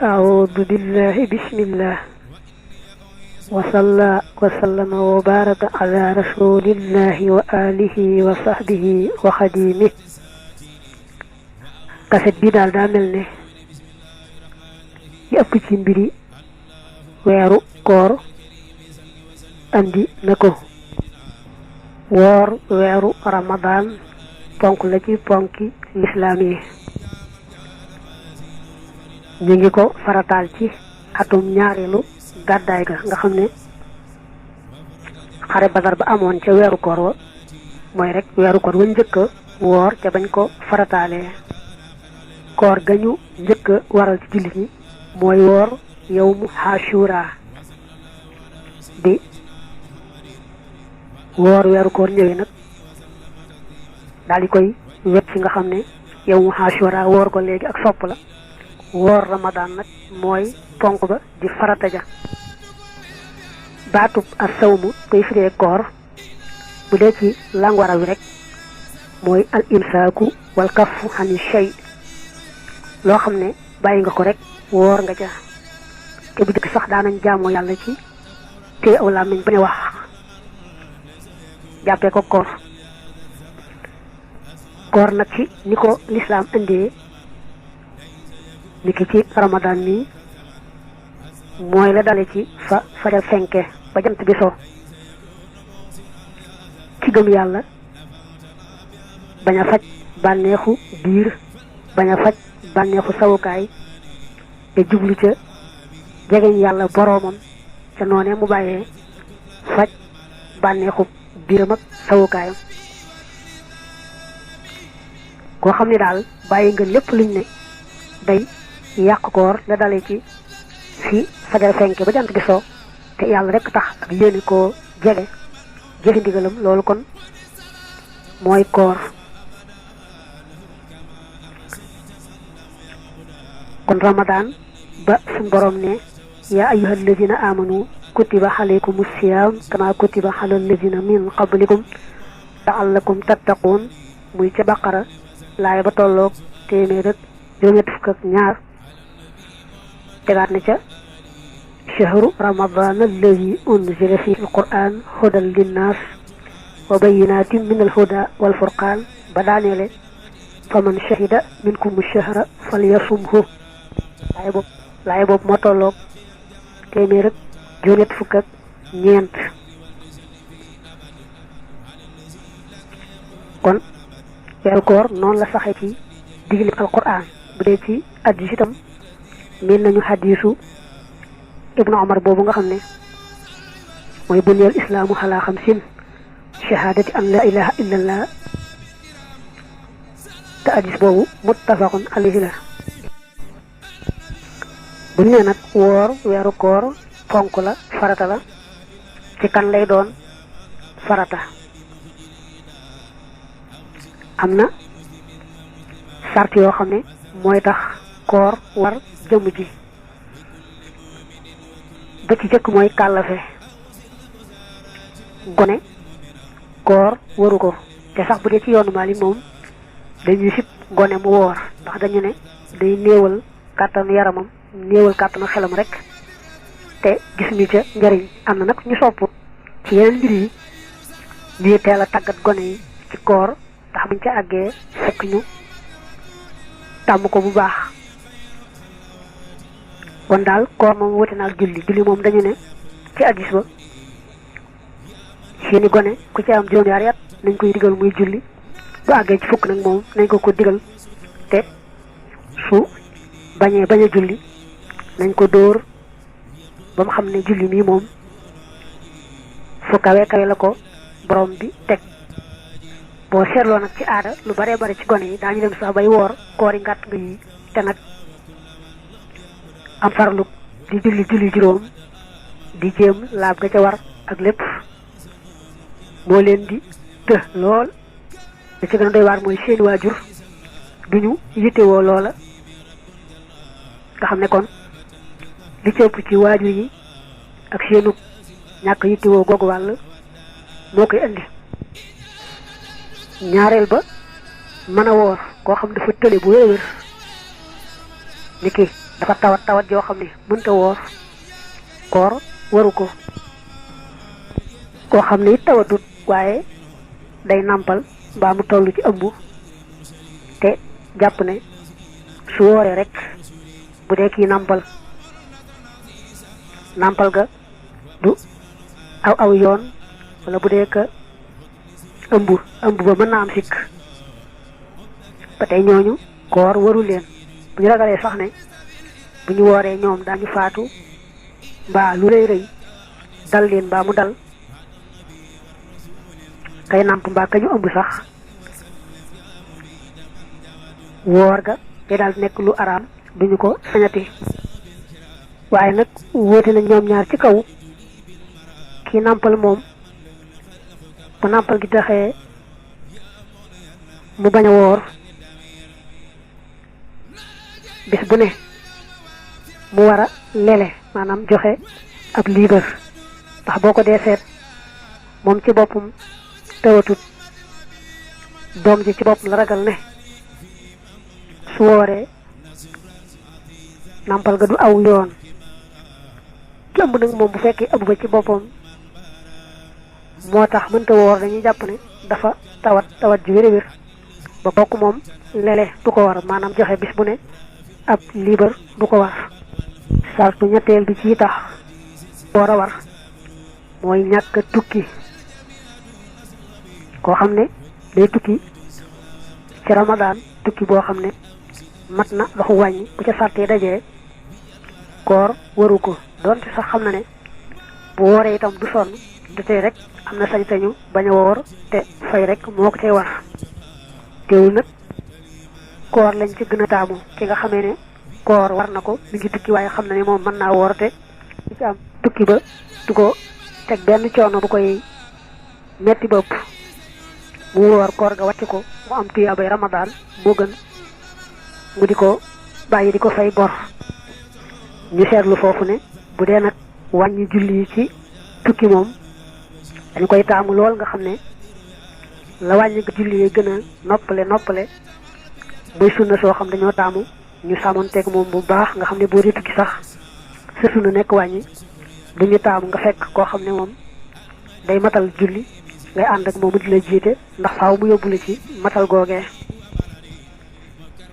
أعوذ بالله بسم الله وصلى وسلم وبارك على رسول الله وآله وصحبه وخديمه kaset bi daal daa mel ne yi ëpp ci mbiri weeru koor andi na ko woor weeru ramadan ponk la ci ponki lislaam yi ñu ngi ko farataal ci atum ñaareelu gàddaay ga nga xam ne xare badar ba amoon ca weeru koor wa mooy rek weeru koor wa njëkk woor ca bañ ko farataalee koor gañu njëkk waral ci jullit ñi mooy woor yawmu Ashura bi woor weeru koor ñëwee nag daal di koy wet ci nga xam ne yawmu Ashura woor ko léegi ak sopp la woor ramadan nag mooy ponk ba di farata ja baatub as-sawmu koy firee koor bu dee ci langwara wi rek mooy al imsaaku wal kaffu ani shay loo xam ne bàyyi nga ko rek woor nga ca te bu jëkk sax daanañ jaamoo yàlla ci te aw làmmiñ ba ne wax jàppee ko koor nag ci ni ko lislaam indee niki ci ramadan mi mooy la dale ci fa fajar fenke ba jant bi so ci gëm yàlla bañ a faj bànneexu biir bañ a faj bànneexu sawukaay te jublu ca jegeñ yàlla boroomam ca noonee mu bàyyee faj bànneexu biiram ak sawukaayam koo xam ne daal bàyyi nga lépp luñ ne day yàq koor la dale ci fi fajar fenke ba jant bi so te yàlla rek tax ak yéene koo jege jëfi ndigalam loolu kon mooy koor kon ramadan ba suñ borom ne yaa ayyuhal lazina amanu kutiba alaykumus siyam kama kutiba alal lazina min qablikum la'allakum tattaqun muy ca baqara laay ba tolloog téeméer ak juróom-ñett fukk ak ñaar tegaat na ca shahru ramadan allazi unzila fihi alquran hudan linnas wa bayyinatin min alhuda wal furqan ba daaneele faman shahida minkum ash-shahra falyasumhu laay boobu moo tolloog téeméer ak juróom-ñett fukk ak ñeent kon weeru koor noonu la saxee ci digle alquran bu dee ci hadiis itam min nañu hadiisu ibnu Umar boobu nga xam ne mooy buniyal islaamu ala xamsin shahaadati an la ilaha illallah te hadiis boobu muttafaqun alayhi la bu ñu nee nag woor weeru koor ponk la farata la ci kan lay doon farata am na sart yoo xam ne mooy tax koor war jëmm ji ba ci jëkk mooy kàllafe gone koor waru ko te sax bu dee ci yoonu Maalik moom dañuy sib gone mu woor ndax dañu ne day néewal kàttanu yaramam néewal kàttanu xelam rek te gisuñu ca njariñ am na nag ñu sopp ci yeneen mbir yi ñuy teel a tàggat gone yi ci koor ndax buñ ca àggee fekk ñu tàmm ko bu baax kon daal koor moom wuute na ak julli moom dañu ne ci hadiis ba seeni gone ku ci am juróom-ñaari at nañ koy digal muy julli bu àggee ci fukk nag moom nañ ko digal te su bañee bañ a julli nañ ko dóor ba mu xam ne julli mii moom fu kawe kawe la ko borom bi teg boo seetloo nag ci aada lu baree bari ci gone yi daañu dem sax bay woor koori ngàtt nga yi te nag am farlu di julli juróom di jéem laab ga ca war ak lépp moo leen di të lool da ci gën a doy waar mooy seeni waajur duñu yittewoo loola nga xam ne kon li ci ëpp ci waajur yi ak seenu ñàkk yittewoo googu wàll moo koy andi ñaareel ba mën a woor koo xam dafa tële bu wér niki dafa tawat joo xam ne mënta woor koor waru ko. koo xam ne it tawatut waaye day nàmpal mbaa mu toll ci ëmb te jàpp ne su wooree rek bu dee kii nàmpal ga du aw yoon wala bu dee ka ëmb ba mën naa am sikk ba tey ñooñu koor waru leen bu ñu ragalee sax ne bu ñu wooree ñoom daañu faatu mbaa lu rëy dal leen mbaa mu dal kay nàmp mbaa ka ñu ëmb sax woor ga day daal nekk lu araam duñu ko sañati. waaye nag wóote na ñoom ñaar ci kaw kii nàmpal moom bu nàmpal gi taxee mu bañ a woor bis bu ne mu war a lele maanaam joxe ab liibar ndax boo ko dee seet moom ci boppam tawatut doom ji ci boppam la ragal ne su wooree nàmpal ga du aw yoon ki ëmb nag moom bu fekkee ëmb ba ci boppam moo tax mënta woor dañuy jàpp ne dafa tawat ji wér ba kooku moom lele du ko war maanaam joxe bis bu ne ab liibar du ko war. sartu ñetteel bi ci tax woor a war mooy ñàkk tukki. koo xam ne day tukki ci ramadaan tukki boo xam ne mat na doxu wàññi bu ca sàrtee dajee koor waru ko doonte sax xam na ne bu wooree itam du sonn du tey rek am na sañ-sañu bañ a woor te fay rek moo ko cay war. teewul nag koor lañ ci gën a taamu ki nga xamee ne koor war na ko mi ngi tukki waaye xam na ne moom mën naa woor te li ci am tukki ba du ko teg benn coono bu koy metti bopp mu woor koor ga wàcc ko mu am tuyaabay ramadaan moo gën mu di ko bàyyi di ko fay bor. ñu seetlu foofu ne bu dee nag wàññi julli yi ci tukki moom dañ koy taamu lool nga xam ne la wàññi julli yi gën a noppale muy sunna soo xam dañoo taamu ñu sàmmonteeg moom bu baax nga xam ne boo dee tukki sax sa sunna nekk wàññi duñu taamu nga fekk koo xam ne moom day matal julli ngay ànd ak moomu di la jiite ndax faaw mu yóbbu la ci matal googee.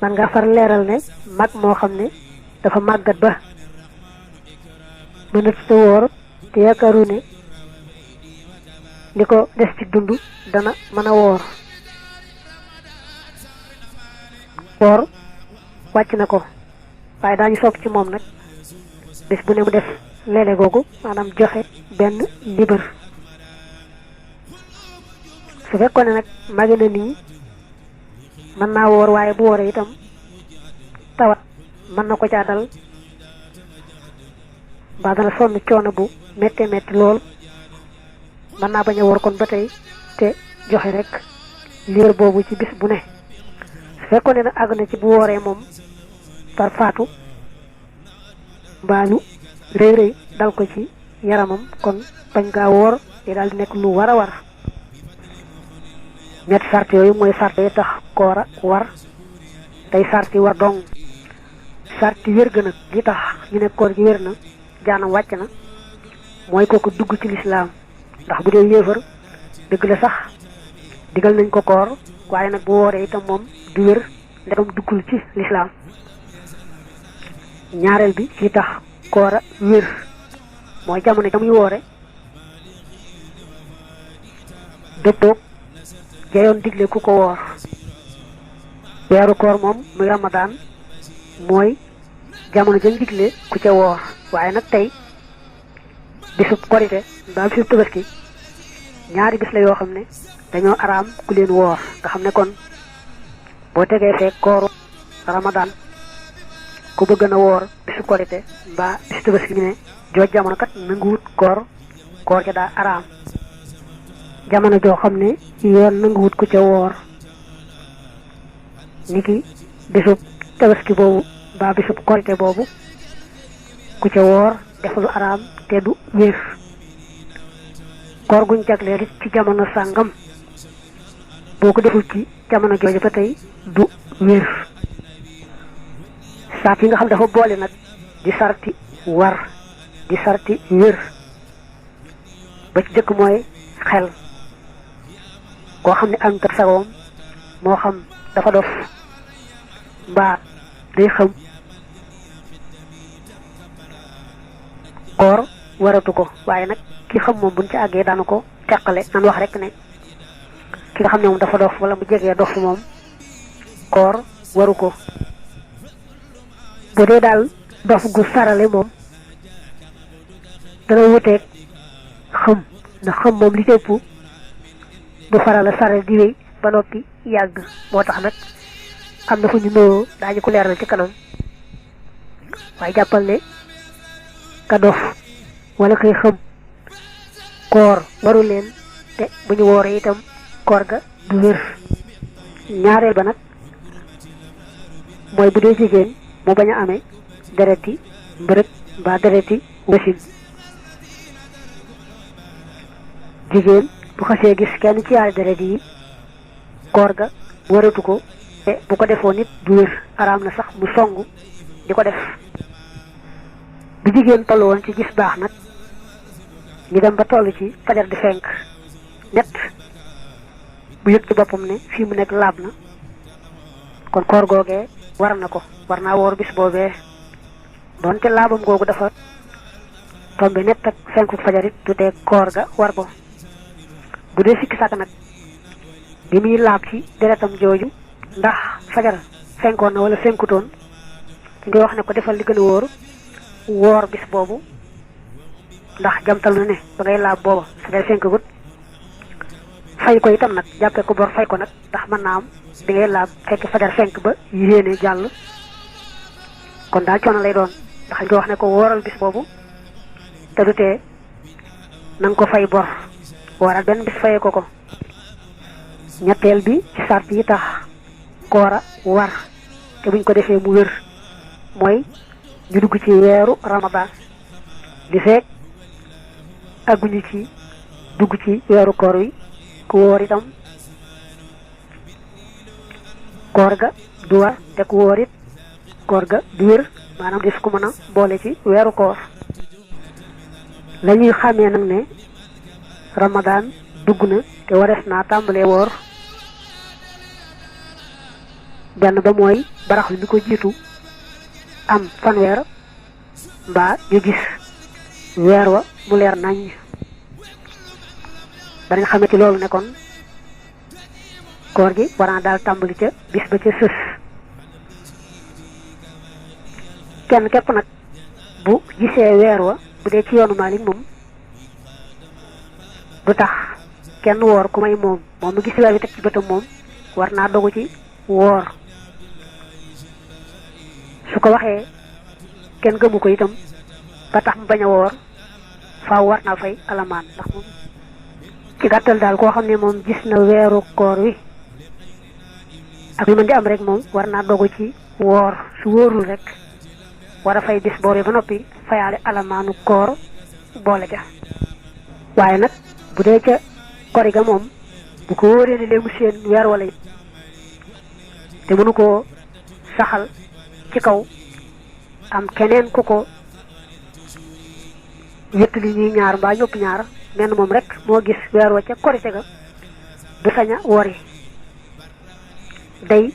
man nga far leeral ne mag moo xam ne dafa màggat ba mënat sa woor te yaakaaru ne li ko des ci dund dana mën a woor wàcc na ko waaye daañu sopp ci moom nag bés bu ne mu def leele googu maanaam joxe benn libar. su fekkoon ne nag màgg na nii mën naa woor waaye bu wooree itam tawat mën na ko caa dal ba dana sonn coono bu méttee métti lool mën naa bañ a woor kon ba tey te joxe rek libar boobu ci bis bu ne. su fekkoon ne nag àgg na ci bu wooree moom par faatu mbaa lu rëy dal ko ci yaramam kon bañ gaa woor di daal di nekk lu war a war. ñetti sart yooyu mooy sart yi tax koora war tey sart yi war dong. sart yi wér ga nag gi tax ñu ne koor gi wér na jaanam wàcc na mooy kooku dugg ci lislaam ndax bu dee yéefar dëgg la sax digal nañ ko koor waaye nag bu wooree itam moom du wér ndegam duggul ci lislaam. ñaareel bi ci tax koora wér mooy jamono ja muy woore dëppoog jayoon digle ku ko woor. weeru koor moom muy ramadaan mooy jamono jañ digle ku ca woor waaye nag tey bisub korite mbaa bisub tabaski ñaari bis la yoo xam ne dañoo araam ku leen woor nga xam ne kon boo tegee fee kooru ramadaan ku bëgg na woor bisu korite mbaa bisu tabaski ñu ne jooj jamono kat nanguwut koor ca daa araam. jamono joo xam ne yoon nanguwut ku ca woor niki bisub tabaski boobu mbaa bisub korite boobu ku ca woor def lu araam te du wér. koor guñ jagleel ci jamono sàngam boo ko deful ci jamono jooju ba tey du wér. saat yi nga xam dafa boole nag di sarti war di sarti wér ba ci jëkk mooy xel koo xam ne am tak sagoom moo xam dafa dof mbaa day xam koor waratu ko waaye nag ki xam moom buñ ci àggee daanu ko teqale nan wax rek ne ki nga xam ne moom dafa dof wala mu jegee dof moom koor waru ko bu dee daal dof gu sarale moom dana wuteeg xam ndax xam moom li cëpp du faral a sarale di wéy ba noppi yàgg moo tax nag am na fu ñu noo daañu ko leeral ci kanam waaye jàppal ne ka dof wala koy xam koor waru leen te bu ñu wooree itam koor ga du wér ñaareel ba nag mooy bu dee jigéen mu bañ a amee dereti mbërëg mbaa dereti wasin jigéen bu xasee gis kenn ci yaari deret yi koor ga waratu ko te bu ko defoon nit du wér araam na sax mu songu di ko def bu jigéen toll woon ci gis baax nag ñu dem ba toll ci fajar di fenk net bu yëg ci boppam ne fii mu nekk laab na kon koor googee war na ko war naa woor bis boobee doonte laabam googu dafa tombe net ak fenku fajarit du tee koor ga war ko bu dee sikki sàkk nag bi muy laab ci deretam jooju ndax fajar fenkoon na wala fenkutoon ci ngay wax ne ko defal li gën a wóor woor bis boobu ndax jamtal na ne ba ngay laab booba fajar fenkagut fay ko itam nag jàppee ko bor fay ko nag ndax mën naa am bi ngay laab fekk fajar fenk ba yéene jàll kon daal coono lay doon ndax nga wax ne ko wooral bis boobu te du tee na nga ko fay bor wooral benn bis fayee ko ñetteel bi ci sart yi tax koora war te buñ ko defee mu wér mooy ñu dugg ci weeru ramadan di fekk agguñu ci dugg ci weeru koor wi ku wóor itam koor ga du war te ku wóor it koor ga du wér maanaam des ko mën a boole ci weeru koor la ñuy xàmmee nag ne ramadan dugg na te warees naa tàmbalee woor benn ba mooy baraxlu mi ko jiitu am fanweer mbaa ñu gis weer wa mu leer nañ danañ xamee ci loolu ne kon koor gi war naa daal tàmbali ca bis ba ca sës kenn képp nag bu gisee weer wa bu dee ci yoonu Maalik moom du tax kenn woor ku may moom mu gis weer wi teg ci bëtam moom war naa dogu ci woor su ko waxee kenn gëmu ko itam ba tax mu bañ a woor faaw war naa fay alamaan ndax moom ci gàttal daal koo xam ne moom gis na weeru koor wi ak lu mën di am rek moom war naa dogu ci woor su wóorul rek war a fay bis boobee ba noppi fayaale alamaanu koor boole ja waaye nag bu dee ca kori ga moom bu ko wóoree ne léegi seen weer wala it te mënu koo saxal ci kaw am keneen ku ko wéttali ñuy ñaar mbaa ñëpp ñaar menn moom rek moo gis weer wa ca korite ga du saña wori day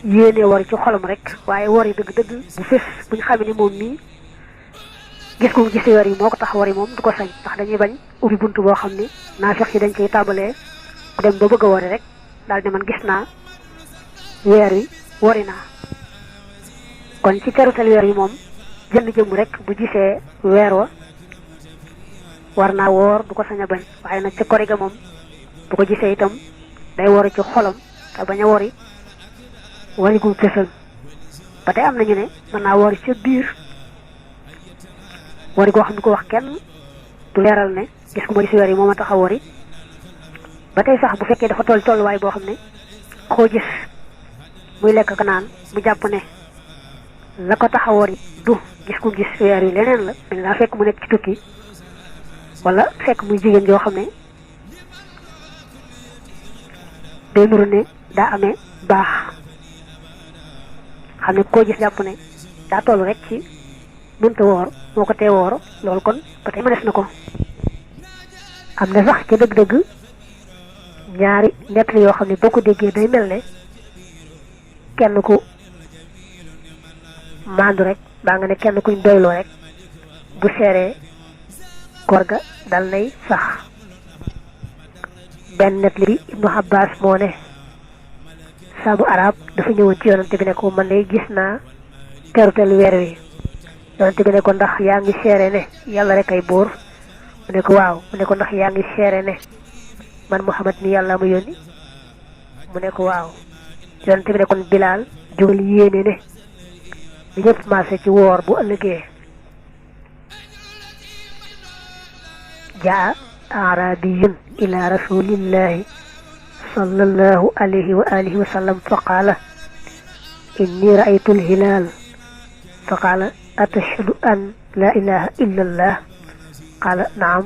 yéene wori ci xolam rek waaye wori dëgg-dëgg bu fés buñ xamee ni moom mii gis ko gis weer yi moo ko tax wari moom du ko sañ ndax dañuy bañ ubbi buntu boo xam ni naafeq yi dañ koy tàmbalee ku dem ba bëgg a wari rek daal ne man gis naa weer wi wari naa kon ci terutal weer yi moom jënd jëmm rek bu gisee weer wa war naa woor du ko sañ a bañ waaye nag ci kori ga moom bu ko gisee itam day wori ci xolam te bañ a wori wari gu fésal ba tey am nañu ne mën naa wori ca biir wari goo xam ne ko wax kenn du leeral ne gis ko ma gis weer yi moo ma tax a wori ba tey sax bu fekkee dafa tolluwaay boo xam ne koo gis muy lekk ka naan mu jàpp ne la ko tax a wori du gis ko gis weer yi leneen la dañ laa fekk mu nekk ci tukki wala fekk muy jigéen joo xam ne day nuru ne daa amee baax xam ne koo gis jàpp ne daa toll rek ci mënta woor moo ko tee woor loolu kon ba tey mënees na ko. am na sax ca dëgg-dëgg ñaari nett yoo xam ne boo ko déggee day mel ne kenn ku maandu rek baa nga ne kenn kuñ doyloo rek bu seeree koor ga dal nay sax. benn nett li bi Ibnu Abbas moo ne saabu arab dafa ñëwoon ci yonante bi ne ko man de gis naa terutel weer wi. yonante bi ne ko ndax yaa ngi seere ne yàlla rek ay buur mu ne ko waaw mu ne ko ndax yaa ngi seere ne man Muhammad mi yàlla ma yónni mu ne ko waaw. yonante bi ne kon Bilaal jógal yéene ne li ñëpp maase ci woor bu ëllëgee. jaa arabiyun ila rasulillahi sallallahu alayhi wa alihi wa sallam fa qaala inni ra'aytu al-hilaal fa qaala atashhadu an la ilaha illa allah qaala naam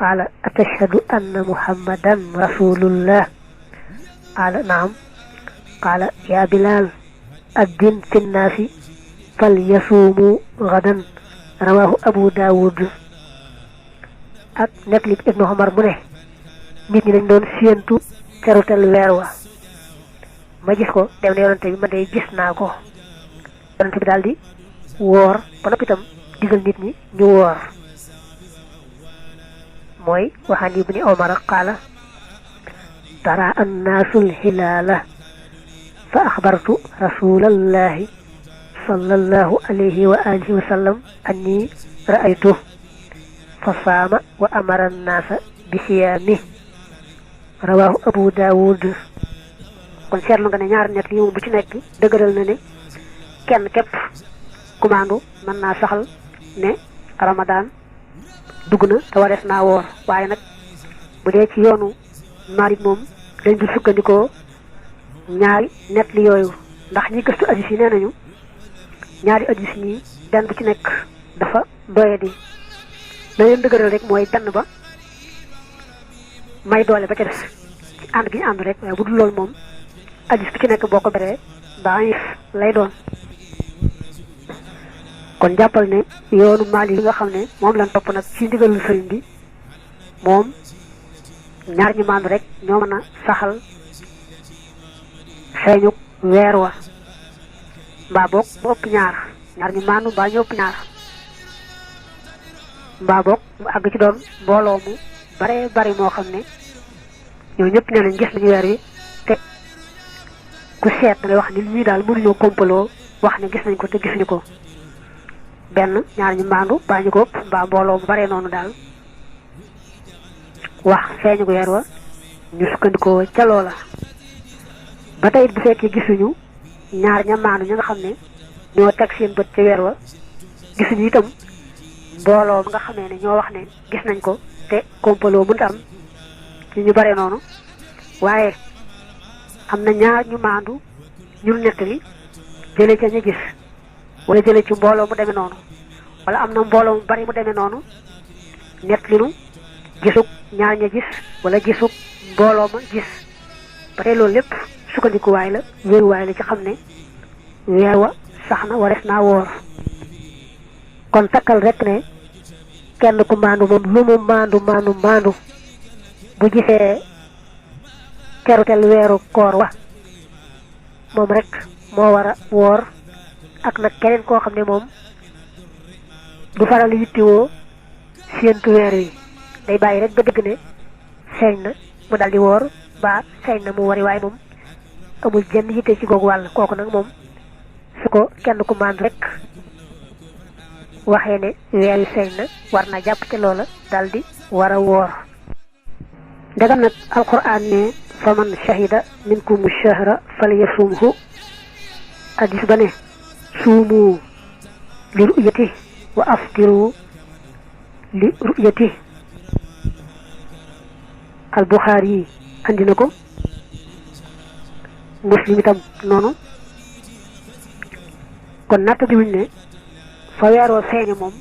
qaala atashhadu anna muhammadan rasulullah qaala naam qaala ya Bilaal addin fi nnaasi falyasuumu gadan rawaahu Abu Daawud. ak nekk li Ibnu Umar mu ne nit ñi dañ doon séentu terutel weer wa ma gis ko dem ne yonante bi man de gis naa ko. yonante bi daal di woor ba noppi itam digal nit ñi ñu woor. mooy waxaan Ibnu Umar qaala tara annaasul hilaala fa axbartu rasulallahi sallallahu alayhi wa alihi wa sallam anni ra'aytu fa saama wa amara annaasa bi siyaami rawaahu Abu Daawud. kon seetlu nga ne ñaar nett yi moom bu ci nekk dëgëral na ne kenn képp kumaandu mën naa saxal ne Ramadan dugg na te warees naa woor. waaye nag bu dee ci yoonu Maalik moom dañ dul sukkandikoo ñaari nett li yooyu ndax ñi gëstu hadiis yi nee nañu ñaari hadiis ñi benn bu ci nekk dafa doyadi. la leen dëgëral rek mooy benn ba may doole ba ca des ci ànd gi ñu ànd rek waaye bu dul loolu moom hadiis bu ci nekk boo ko beree daif lay doon. kon jàppal ne yoonu Maalik yi nga xam ne moom lañ topp nag ci ndigalul sëriñ bi moom ñaar ñu maandu rek ñoo mën a saxal feeñu weer wa mbaa boog mu ëpp ñaar ñu maandu mbaa ñu ëpp ñaar mbaa boog mu àgg ci doon mbooloo mu bare bari moo xam ne ñoo ñëpp nee nañ gis nañu weer wi te ku seet da ngay wax ni ñii daal mënuñoo kompaloo wax ne gis nañ ko te gisuñu ko. benn ñaar ñu maandu mbaa ñu ko ëpp mbaa mbooloo mu bare noonu daal wax feeñu weer wa ñu sukkandikoo ca loola. ba tey it bu fekkee gisuñu ñaar ña maandu ña nga xam ne ñoo teg seen bët ca weer wa gisuñu itam mbooloo nga xamee ne ñoo wax ne gis nañ ko te kompaloo mënta am ci ñu bare noonu waaye am na ñaar ñu maandu ñu nettali jële ca ñu gis wala jële ci mbooloo mu demee noonu wala am na mbooloo mu bari mu demee noonu nettali nu gisug ñaar ña gis wala gisug mbooloo ma gis ba tey loolu lépp sukkandikuwaay la wéeruwaay la ci xam ne weer wa sax na warees naa woor. kon takkal rek ne kenn ku maandu moom lu mu maandu bu gisee terutel weeru koor wa moom rek moo war a woor. ak nag keneen koo xam ne moom du faral yittewoo séentu weer wi day bàyyi rek ba dëgg ne feeñ na mu daldi woor ba feeñ na mu wari waaye moom amul jenn yitte ci googu wàll. kooku nag moom su ko kenn ku maandu rek waxee ne weer wi feeñ na war na jàpp te loola daldi war a woor. ndegam nag alquran ne faman shahida minkum shahra falyasumhu hadis ba ne suumu li ru'yati wa aftiru li ru'yati. al Buxaari andi na ko Muslim itam noonu. kon natt bi wuñ ne fa weeroo feeñe moom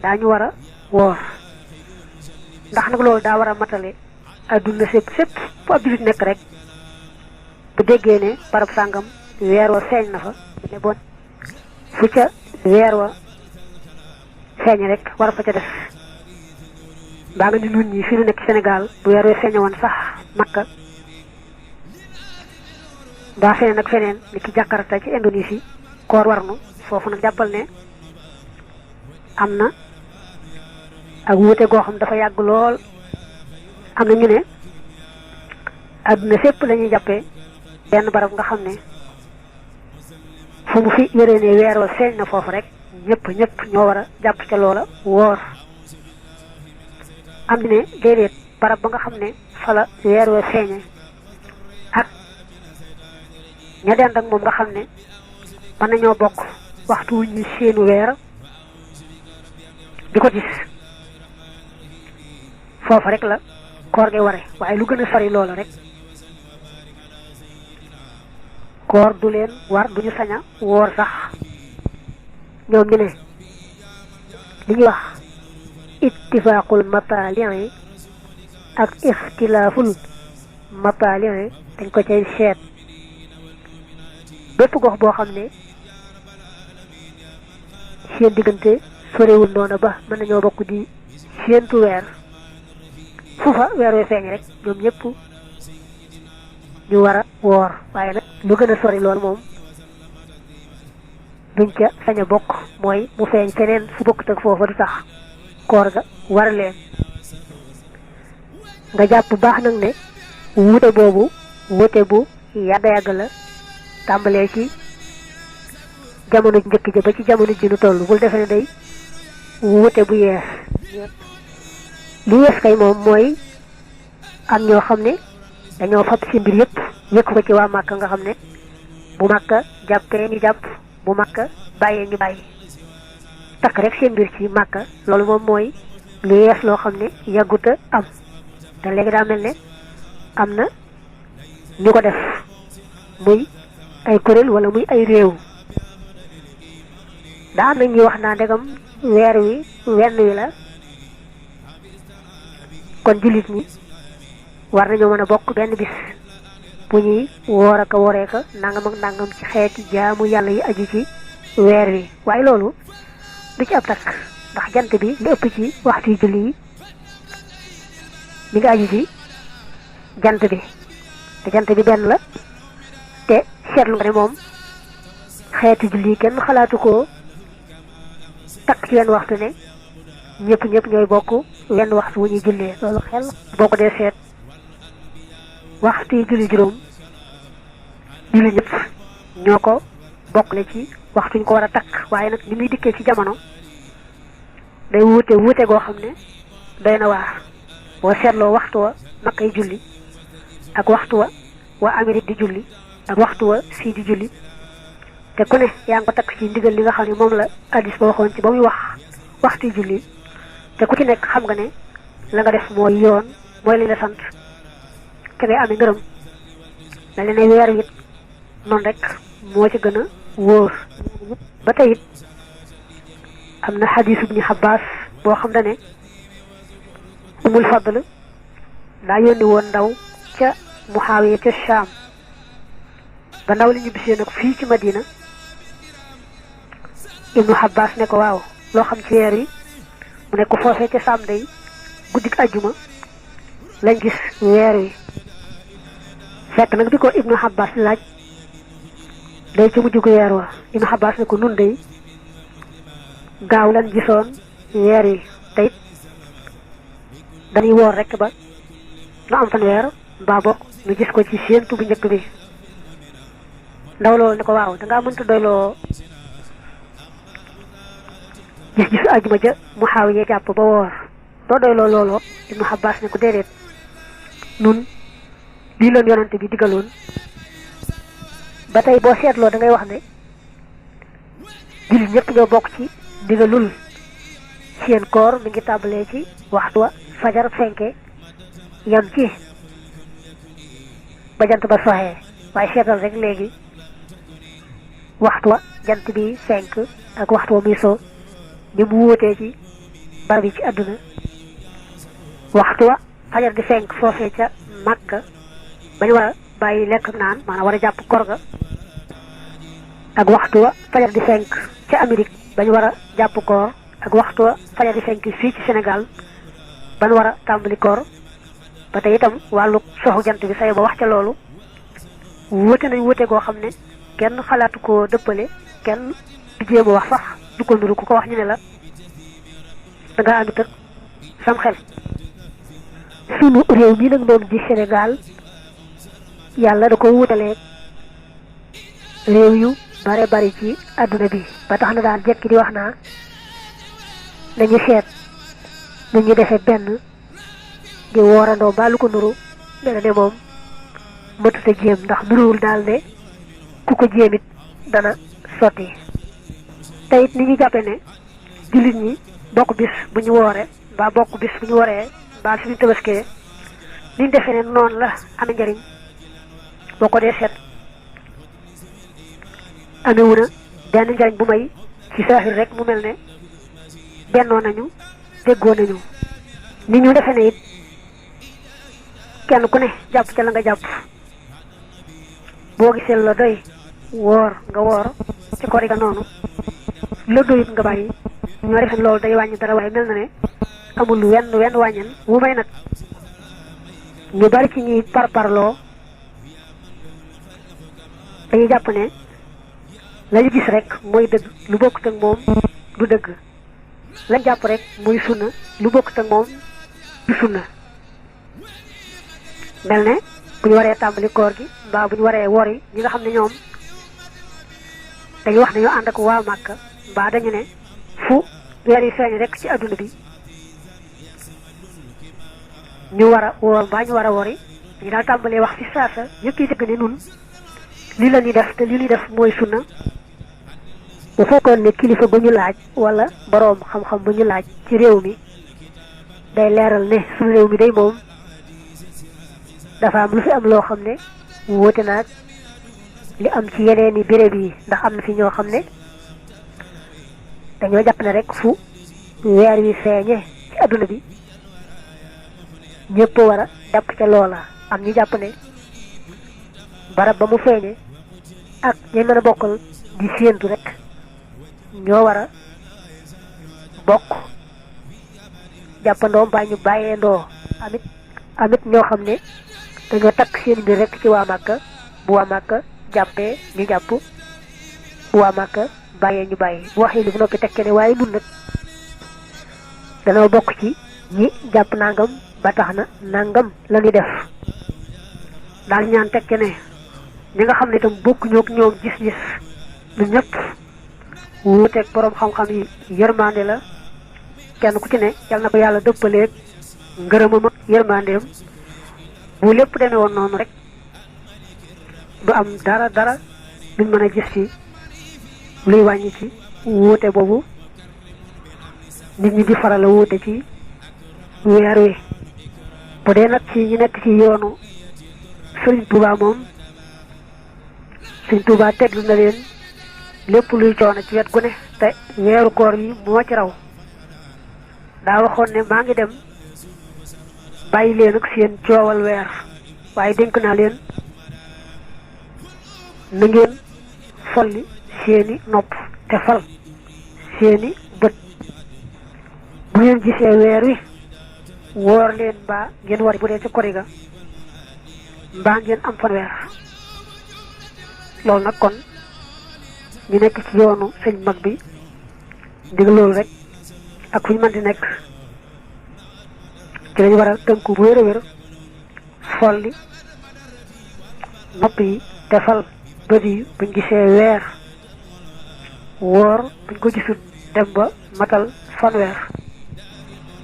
daañu war a woor ndax nag loolu daa war a matale adduna sépp fu ab jullit nekk rek bu déggee ne barab sàngam weeroo feeñ na fa ne bon fu ca weer wa feeñ rek war fa ca def mbaa nga ni nun ñi fi nu nekk Sénégal bu weer wi feeñe woon sax Makka mbaa feneen ak feneen ni ki Jakarta ci Indonésie koor war nu foofu nag jàppal ne am na ak wuute goo xam dafa yàgg lool am na ñu ne àdduna sépp lañuy jàppee benn barab nga xam ne fu mu fi yëree ne weer wa feeñ na foofu rek ñëpp ñoo war a jàpp ca loola woor am ne déedéet barab ba nga xam ne fa la weer wa feeñe ak ña dend ak moom nga xam ne mën nañoo bokk waxtu wu ñuy seenu weer di ko gis foofa rek la koor gi ware waaye lu gën a sori loola rek koor du leen war duñu sañ a woor sax ñoom ñu ne li ñuy wax ittifaaqul matali ak ixtilaaful matali dañ ko cay seet bépp gox boo xam ne seen diggante sorewul noona ba mën nañoo bokk di séentu weer fu fa weer wi feeñ rek ñoom ñëpp ñu war a woor waaye nag lu gën a sori lool moom duñ ca sañ a bokk mooy mu feeñ feneen fu bokkut ak foofa du tax koor ga war leen nga jàpp baax nag ne wuute boobu wuute bu yàgg la tàmbalee ci jamono njëkk ja ba ci jamono ji nu toll bul defe ne day wuute bu yees li yees kay moom mooy am ñoo xam ne dañoo fab si mbir yëpp yëkk ko ci waa Màkka nga xam ne bu Màkka jàppee ñu jàpp bu Màkka bàyyee ñu bàyyi takk rek seen mbir ci Màkka loolu moom mooy lu yees loo xam ne yàgguta am te léegi daa mel ne am na ñu ko def muy ay kuréel wala muy ay réew daa am na ñuy wax naa ndegam weer wi wenn wi la kon jullit ñi war nañoo mën a bokk benn bis bu ñuy woor ak a woree ka nangam ak nangam ci xeeti jaamu yàlla yi aju ci weer wi waaye loolu du ci ab takk ndax jant bi li ëpp ci waxtu yu julli yi mi ngi aju ci jant bi te jant bi benn la te seetlu nga ne moom xeeti julli yi kenn xalaatu ko takk ci wenn waxtu ne ñëpp ñooy bokk wenn waxtu wu ñuy jullee loolu xel boo ko dee seet waxtu yi julli juróom julli ñëpp ñoo ko bokkle ci waxtu ñu ko war a takk waaye nag ni muy dikkee ci jamono day wuute goo xam ne doy na waar boo seetloo waxtu wa Makka yi julli ak waxtu wa waa Amérique di julli ak waxtu wa fii di julli te ku ne yaa ngi ko takk ci ndigal li nga xam ne moom la hadiis ba waxoon ci ba muy wax waxtu yi julli te ku ci nekk xam nga ne la nga def mooy yoon mooy li la sant te ngay amee ngërëm mel ne weer wi it noonu rek moo ci gën a wóor ba tey it am na xadiisu Ibnu Abbaas boo xam ne Umul Fadl daa yónni woon ndaw ca Muhaawiya ca Shaam ba ndaw li ñu bisee nag fii ci Madina Ibnu Abbaas ne ko waaw loo xam ci weer wi mu ne ko foofee ca Saam day guddik ajjuma lañ gis weer wi fekk nag bi ko Ibnu Abbaas laaj day ci mujj gu weer wa Ibnu Abbaas ne ko nun day gaaw lan gisoon weer wi te it dañuy woor rek ba nu am fan weer mbaa bokk nu gis ko ci séentu bu njëkk bi ndaw loolu ne ko waaw dangaa mënta doyloo gis-gisu ajuma ja Muhaawiya jàpp ba woor doo doyloo looloo Ibnu Abbaas ne ko déedéet nun lii loon yonante bi digaloon ba tey boo seetloo da ngay wax ne jullit ñëpp ñoo bokk ci digalul seen koor mi ngi tàmbalee ci waxtu wa fajar fenke yam ci ba jant ba soxee waaye seetal rek léegi waxtu wa jant bi fenk ak waxtu wa muy so ni mu wóotee ci barab yi ci àdduna waxtu wa fajar di fenk foofee ca Makka ba ñu war a bàyyi lekk naan maanaam war a jàpp koor ga ak waxtu wa fajar di fenk ca Amérique bañ war a jàpp koor ak waxtu fajar di fenk fii ci Sénégal ban war a tàmbali koor ba tey itam wàllu soxu jant bi say ba wax ca loolu wute nañ wute goo xam ne kenn xalaatu koo dëppale kenn du jéem a wax sax du ko nuru ku ko wax ñu ne la da ngaa àndut ak sam xel. sunu réew mi nag moom di Sénégal yàlla da ko wutalee réew yu bare bari ci àdduna bi ba tax na daan jekki di wax naa nañu seet nu ñu defee benn di woorandoo mbaa lu ko nuru mel ne moom mëtut a jéem ndax nuruwul daal ne ku ko jéem it dana sotti. te it ni ñu jàppe ne jullit ñi bokk bis bu ñu wooree mbaa bokk bis bu ñu waree mbaa suñu tabaskee ni ñu defee ne noonu la amee njariñ boo ko dee seet amewu na benn njariñ bu may ci saaxir rek mu mel ne bennoo nañu déggoo nañu ni ñu defee ne it kenn ku ne jàpp ca la nga jàpp boo gisee la doy woor nga woor ci koor ga noonu la doyut nga bàyyi ñoo defe loolu day wàññi dara waaye mel na ne amul wenn wàññen wu may nag ñu bari ci ñuy parparloo dañuy jàpp ne lañu gis rek mooy dëgg lu bokkut ak moom du dëgg lañ jàpp rek muy sunna lu bokkut ak moom du sunna mel ne bu ñu waree tàmbali koor gi mbaa bu ñu waree wori ñi nga xam ne ñoom dañu wax ne ñoo ànd ak waa Màkka mbaa dañu ne fu weer yi feeñ rek ci adduna bi ñu war a woor mbaa ñu war a wori dañu daal tàmbalee wax fi saasa ñëpp yi dëgg ne nun lii la ñuy def te li ñuy def mooy sunna. bu fekkoon ne kilifa bu ñu laaj wala boroom xam-xam bu ñu laaj ci réew mi day leeral ne suñu réew mi day moom dafa am lu fi am loo xam ne wóote naag li am ci yeneen i béréb yi ndax am na fi ñoo xam ne dañoo jàpp ne rek fu weer wi feeñe ci adduna bi ñëpp war a jàpp ca loola am ñu jàpp ne barab ba mu feeñe ak ñi mën a bokkal di séentu rek ñoo war a bokk jàppandoo mbaa ñu bàyyeendoo amit ñoo xam ne dañoo takk seen mbir rek ci waa Màkka bu waa Màkka jàppee ñu jàpp bu waa Màkka bàyyee ñu bàyyi bu waxee li bu noppi tekke ne waaye nun nag danoo bokk ci ñi jàpp nangam ba tax na nangam la ñuy def daal ñaan tekke ne ñi nga xam ne itam bokk ñoog ñoom gis-gis lu ñëpp wuuteeg boroom xam-xam yi yërmande la kenn ku ci ne yal na ko yàlla dëppaleeg ngërëmam ak yërmandeem bu lépp demee woon noonu rek du am dara luñ mën a gis ci luy wàññi ci wuute boobu nit ñi di faral a wuute ci weer wi. bu dee nag ci ñu nekk ci yoonu Sëriñ Tuubaa moom Sëriñ Tuubaa teglu na leen lépp luy coono ci wet gu ne te weeru koor yi moo ci raw daa waxoon ne maa ngi dem bàyyi leen ak seen coowal weer waaye dénk naa leen na ngeen folli seeni nopp te fal seeni bët bu ngeen gisee weer wi woor leen mbaa ngeen wari bu dee ci kori ga mbaa ngeen am fanweer loolu nag kon ñu nekk ci yoonu sëñ mag bi dig loolu rek ak fu ñu mën di nekk ci lañu war a tënku bu wér a wér folli nopp yi te fal bët yi buñ gisee weer woor buñ ko gisut dem ba matal fanweer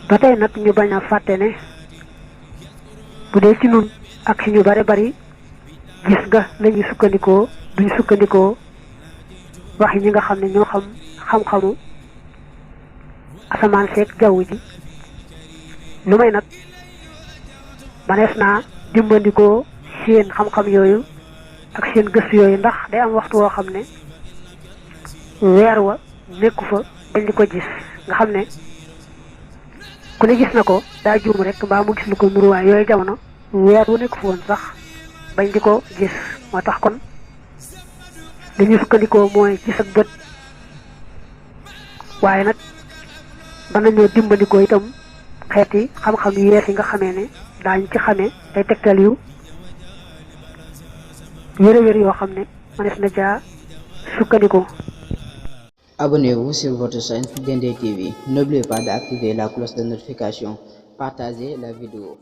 ba tey nag ñu bañ a fàtte ne bu dee ci nun ak ci ñu bare bari gis nga lañuy sukkandikoo duñ sukkandikoo wax yi ñi nga xam ne ñoo xam xam-xamu asamaan seeg jaww ji lu may nag manees naa dimbandikoo seen xam-xam yooyu ak seen gëstu yooyu ndax day am waxtu woo xam ne weer wa nekku fa bañ di ko gis nga xam ne ku ne gis na ko daa juum rek mbaa mu gis lu ko muruwaay yooyu jamono weer wu nekku fa woon sax bañ di ko gis moo tax kon dañuy sukkandikoo mooy gis ak bët waaye nag mën nañoo dimbandikoo itam xeeti xam-xam yu yees yi nga xamee ne daañ ci xamee ay tegtal yu wér yoo xam ne mënees na caa sukkandiku. Abonnez-vous sur votre chaîne Dendé TV. N'oubliez pas d'activer la cloche de notification. Partagez la vidéo.